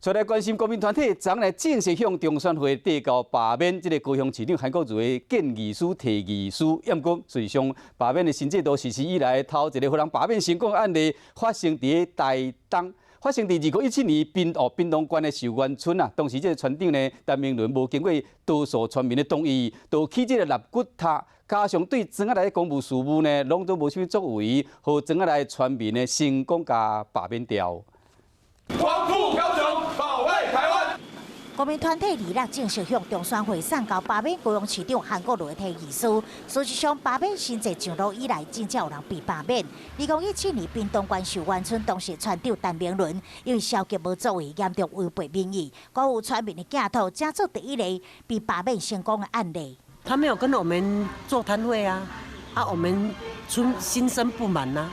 再來關心，公民團體昨昏正式向中選會遞交罷免這个高雄市長韓國瑜的建議書、提議書。毋過，事實上，罷免的新制度實施以來，頭一个予人罷免成功的案例發生佇台東，發生佇2017年屏東縣的壽元村啊。當時這个村長呢，陳明倫無經過多數村民的同意，就起這个納骨塔，加上對庄仔內的公務事務呢，攏總無啥物作為，予庄仔內村民呢成功共罷免掉。光復高雄，保衛台灣。公民團體二六正式向中選會送交罷免高雄市長韓國瑜的提議書。事實上，罷免新制上路以來，真正有人被罷免。2017年，屏東縣壽元村當時村長陳明倫因為消極無作為，嚴重違背民意，辜負村民的寄託，成做第一个被罷免成功的案例。他沒有跟我們座談會啊，啊，我們村心生不滿啊。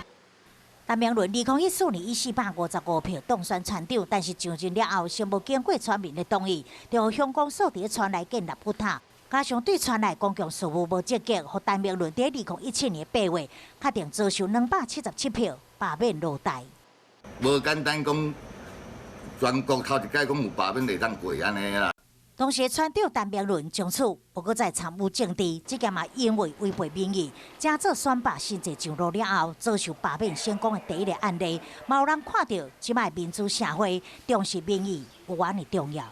陳明倫2014年以455票當選村長，但是上任了後，先無經過村民的同意，就予鄉公所佇村內建納骨塔，加上對村內公共事務無積極，予陳明倫佇2017年8月確定遭受277票罷免落台。無簡單講，全國頭一擺講有罷免會當過按呢啦。當時村長陳明倫從此無閣再參與政治，這件嘛因為違背民意，成做選罷新制上路了後，遭受罷免成功的第一个案例。嘛有人看著，這擺民主社會重視民意有按呢重要。